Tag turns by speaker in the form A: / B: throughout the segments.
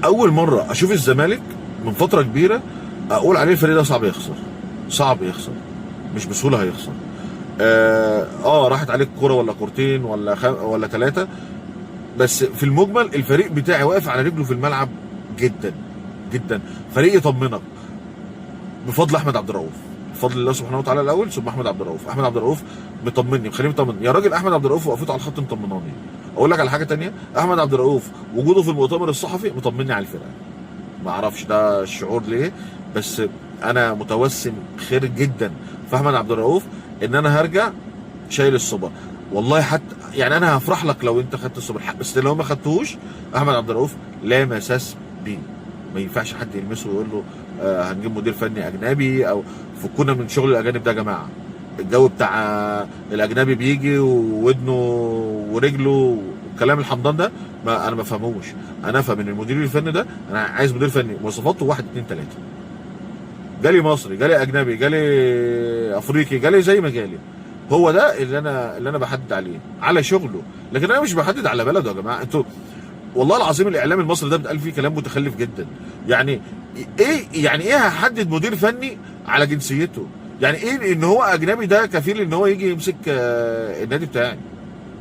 A: اول مرة اشوف الزمالك من فترة كبيرة اقول عليه الفريق ده صعب يخسر، صعب يخسر، مش بسهولة هيخسر. راحت عليك كورة ولا كورتين ولا ثلاثة، بس في المجمل الفريق بتاعي واقف على رجله في الملعب جدا جدا. فريق يطمنك بفضل احمد عبد الرؤوف، بفضل الله سبحانه وتعالى الاول ثم احمد عبد الرؤوف. احمد عبد الرؤوف مطمني، مخليني مطمن يا راجل. احمد عبد الرؤوف وقفته على الخط مطمناني. اقول لك على حاجة تانية، احمد عبد الرؤوف وجوده في المؤتمر الصحفي مطمني على الفرقة. ما اعرفش ده الشعور ليه، بس انا متوسم خير جدا في احمد عبد الرؤوف ان انا هرجع شايل السوبر. والله حتى يعني انا هفرح لك لو انت خدت السوبر، بس لو ما خدتهوش احمد عبد الرؤوف لا مساس بيه، ما ينفعش حد يلمسه ويقول له هنجيب مدير فني اجنبي او فكونا من شغل الاجانب ده يا جماعة. الجو بتاع الاجنبي بيجي وودنه ورجله والكلام الحمضان ده ما انا ما فهموش. انا افهم ان المدير الفني ده، انا عايز مدير فني مواصفاته 1 2 3، جالي مصري، جالي اجنبي، جالي افريقي، جالي زي ما جالي، هو ده اللي انا بحدد عليه على شغله. لكن انا مش بحدد على بلده يا جماعة. انتوا والله العظيم الاعلام المصري ده بيتقال فيه كلام متخلف جدا. يعني ايه، يعني ايه هحدد مدير فني على جنسيته؟ يعني ايه ان هو اجنبي ده كفيل ان هو يجي يمسك النادي بتاعي؟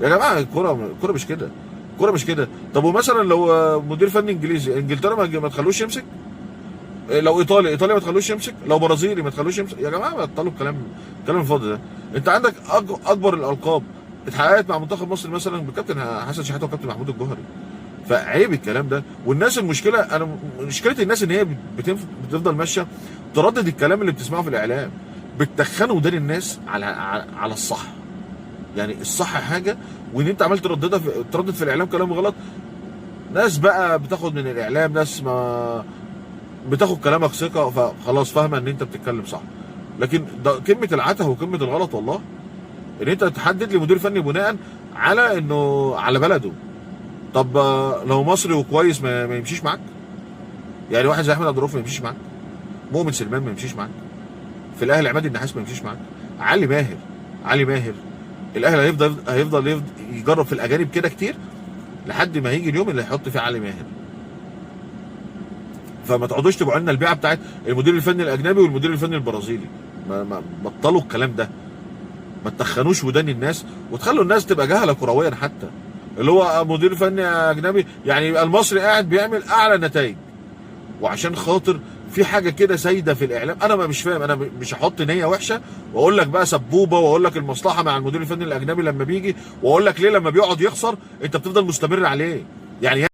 A: يا جماعة الكورة مش كده، الكورة مش كده. طب ومثلا لو مدير فني انجليزي، انجلترا ما تخلوش يمسك؟ لو ايطالي، ايطاليا ما تخلوش يمسك؟ لو برازيلي ما تخلوش يمسك؟ يا جماعة بطلوا الكلام الفاضي ده. انت عندك اكبر الالقاب اتحققت مع منتخب مصر مثلا بكابتن حسن شحاته وكابتن محمود الجوهري، فعيب الكلام ده. والناس المشكلة، انا مشكلة الناس ان هي بتفضل ماشية تردد الكلام اللي بتسمعه في الاعلام، بتتخنوا ودان الناس على الصح. يعني الصح حاجة، وان انت عمال تردد في الاعلام كلام غلط. ناس بقى بتاخد من الاعلام، ناس ما بتاخد كلامك ثقة، فخلاص فاهمه ان انت بتتكلم صح. لكن ده قمة العته وقمة الغلط والله، ان انت تحدد لي مدير فني بناء على انه على بلده. طب لو مصري وكويس ما يمشيش معاك؟ يعني واحد زي احمد عبد الرؤوف ما يمشيش معاك، مؤمن سليمان ما يمشيش معاك، في الاهلي عماد النحاس ما يمشيش معاك، علي ماهر، علي ماهر الاهلي هيفضل يجرب في الاجانب كده كتير لحد ما هيجي اليوم اللي هيحط فيه علي ماهر. فما تقعدوش تبيعوا لنا البيعة بتاعت المدير الفني الاجنبي والمدير الفني البرازيلي. ما بطلوا الكلام ده، ما تخنوش ودان الناس وتخلوا الناس تبقى جهله كرويا. حتى اللي هو مدير فني اجنبي، يعني يبقى المصري قاعد بيعمل اعلى نتائج، وعشان خاطر في حاجة كده سايده في الاعلام انا ما مش فاهم. انا مش هحط نيه وحشة واقول لك بقى سبوبه واقول لك المصلحة مع المدير الفني الاجنبي لما بيجي، واقول لك ليه لما بيقعد يخسر انت بتفضل مستمر عليه. يعني